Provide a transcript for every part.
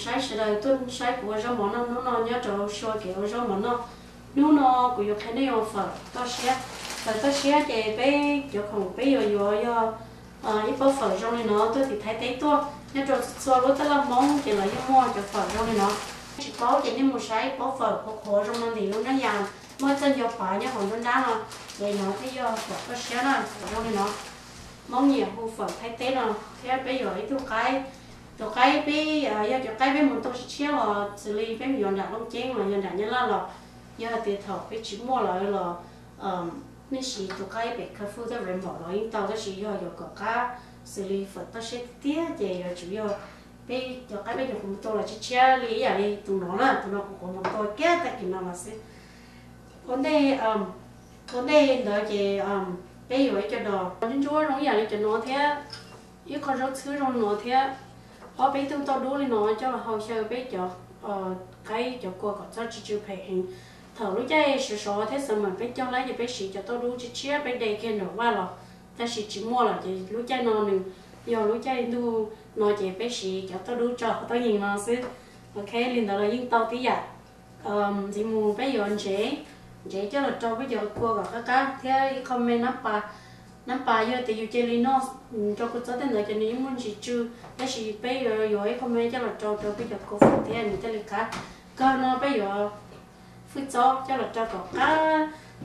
Saib sawv daws tuaj saib kuv ua zaub mov noj hnub no nyob rau sua kev ua zaub mov noj. Hnub no kuv yuav qhia nej ua fawm toj siab. Fawm toj siab ces peb cov khoom peb yuav yuav yog ib pob fawm zoo li no tuaj tim Thaib teb tuaj, nyob rau txhua lub taj laj Hmoob ces lawv yeej muaj cov fawm zoo li no. Tsis paub ces nej mus saib pob fawm qhuav qhuav zoo no ntawm lub nab yas, muaj txoj ncov pav nyob hauv nruab nrab no, ces no thiaj yog fawm toj siab na, fawm zoo li no. Hmoob nyiam hu fawm Thaib teb no. Thiab peb yuav ib tug qaib, tus qaib peb yog cov qaib peb mus tau tshiab tshiab los xws li peb mus yuav nram Looj Ceeb los yog nram Nyab Laj los, yog hais tias thaum peb tsis muaj lawm los nej siv tus qaib pem Carrefour Vamot los yeej tau, tab sis yog yuav kom qab xws li fawm toj siab tiag tiag ces yuav tsum yog peb cov qaib peb nyuam qhuav mus tua los tshiab tshiab li ib yam li tus no na, tus no kuv qhuav mus tua kiag tag kis no los xwb. Ua ntej, ua ntej ntawd ces peb yuav ib co dos ntsuab ntsuab zoo ib yam li cov no thiab ib qho zaub txhwb zoo li no thiab ob peb tug tauj dub li no coj los hau xyaw peb cov qaib cov kua kom txhob tsis tsw phem heev. Thaum lub caij sov sov thiab summer peb cog laib ces peb siv cov tauj dub tshiab tshiab peb de kiag nram vaj los, tab sis tsis muaj lawm ces lub caij no nws yog lub caij ntuj no ces peb siv cov tauj dub tso tauj yees no xwb. Ok, li ntawd los yeej tau tib yam. Ntxiv mus peb yuav ntsev, ntsev coj los rau peb cov kua kom qab qab thiab ib qho me nab pas. Nab pas yog tias yus cia li noj rau kua txob tej ntawd ces nws yeej muaj ntsis tsw, tab sis peb yuav yuav ib qho me coj los rau rau peb cov kua fawm thiab nws thiaj li qab. Kawg no peb yuav hwj txob coj los rau kom qab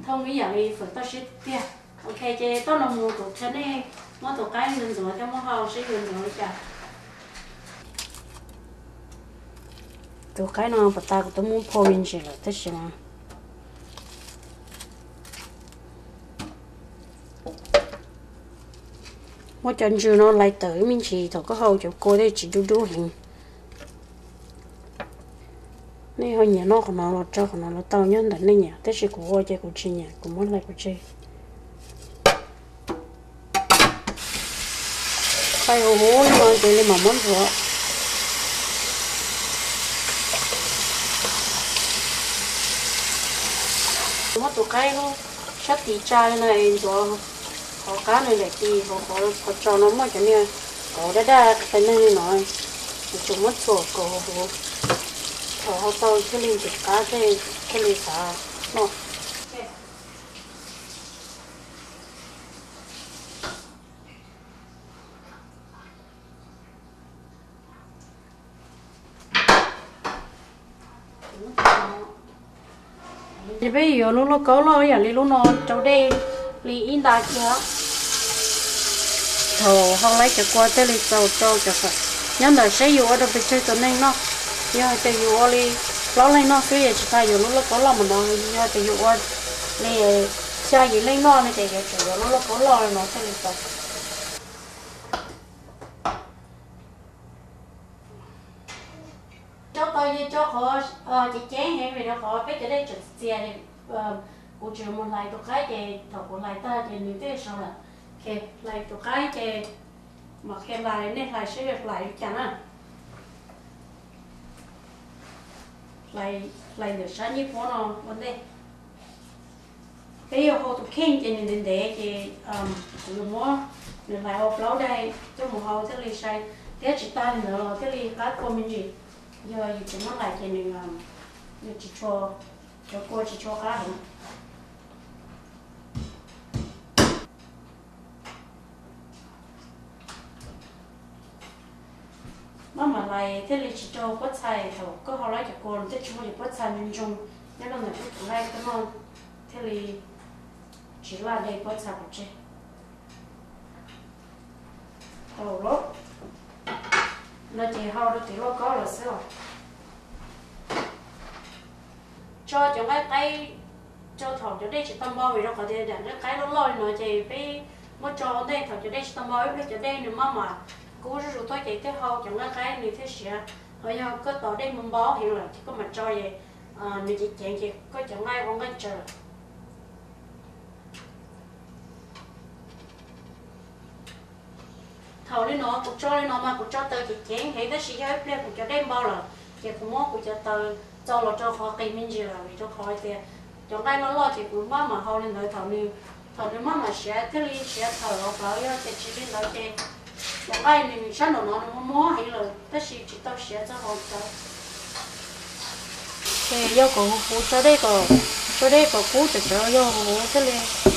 thooj ib yam li fawm toj siab tiag tiag. Ok, ces toj no mus kuv qhia nej muab tus qaib ntxuav ntxuav thiab muab hau seb yuav ntxuav li cas. Tus qaib no pas tas kuv twb muab phua me ntsis lawm tab sis mas muab cov ntsws no lais tawm me ntsis thaum koj hau cov kua thiaj tsis dub dub heev. Nej ho nyiam noj qhov no los rau qhov no los tau nyob ntawm nej nyiam, tab sis kuv ua ces kuv tsis nyiam, kuv muab hlais pov tseg. Hlais huv huv li no ces li mam muab ntxuav. Muab tus qaib lub sab tis tsa li no es ntxuav qhov qab nws daim tis, qhov qhov tsos no muaj cov niag kauv daj daj qe neeg li no, yuav tsum muab txhuam kom huv huv, thaum hau tau thiaj li ntxim qab thiaj li xav noj. Ces peb yuav lub lauj kaub loj ib yam li lub no rau dej li ib nta kiag. Thaum hau laib cov kua thiaj li txaus rau cov fawm. Nyob ntawm seb yus ua rau pes tsawg tus neeg noj. Yog hais tias yus ua li plaub leej noj xwb es tsis tas yuav lub lauj kaub loj mas no, yog hais tias yus ua li xya yim leej noj no ces yuav tsum yuav lub lauj kaub loj no thiaj li tau. Tso tau yeej tso qhov ceev ceev heev vim rau qhov peb cov dej tseem txias, kuv tseem mus hlais tus qaib ces thaum kuv hlais tag ces nws twb sov lawm. Hlais tus qaib ces mam qhia hlais, nej hlais seb hlais li cas na. Hlais ntawm sab ncej puab no ua ntej. Peb yuav hau tus kheej ces nws ntev ntev ces kuv yuav muab nws hlais ua plaub daim coj mus hau thiaj li sai, thiab tsis tas li ntawd los thiaj li qab kua me ntsis. Yog yus tsis muab hlais ces nws, nws tsis tshua, cov kua tsis tshua qab heev. Maj mam hlais thiaj li tsis raug pob txha, thaum koj hau lawm cov kua nws thiaj tsis muaj cov pob txha ntsoog ntsoog nyob rau ntawm koj tus nqaij koj noj, thiaj li tsis laj dej pob txha pov tseg. Tau lawm, no ces hau rau tim lauj kaub lawm xwb os. Tso cov nqaij qaib rau thaum cov dej tsis tau npau, vim rau qhov tias daim nqaij qaib loj loj li no ces peb muab tso ua ntej thaum cov dej tsis tau npau, ib pliag cov dej nws maj mam kub zuj zus tuaj ces thiaj hau cov nqaij qaib nws thiaj siav. Ho yog koj tos dej mus npau heev lawm ces koj mam tso es nws ceev ceev ces koj cov nqaij ua nqaij tsaws lawm. Thaum li no kuv tso li no mas kuv tso taws ceev ceev heev, tab sis yog ib pliag kuv cov dej npau lawm ces kuv muab kuv cov taws txo los rau qhov qis me ntsis lawm, vim rau qhov tias cov nqaij loj loj ces kuv maj mam hau li ntawd, thaum nws maj mam siav thiaj li siav thawm los plawv, yog tias tsis li ntawd ces Cov nqaij nws sab nraum no nws muag muag heev lawm tab sis tsis tau siav txog hauv cawv. Ces yog kom huv huv tso dej kom, tso dej kom kub cov cawv yog huv huv thiaj li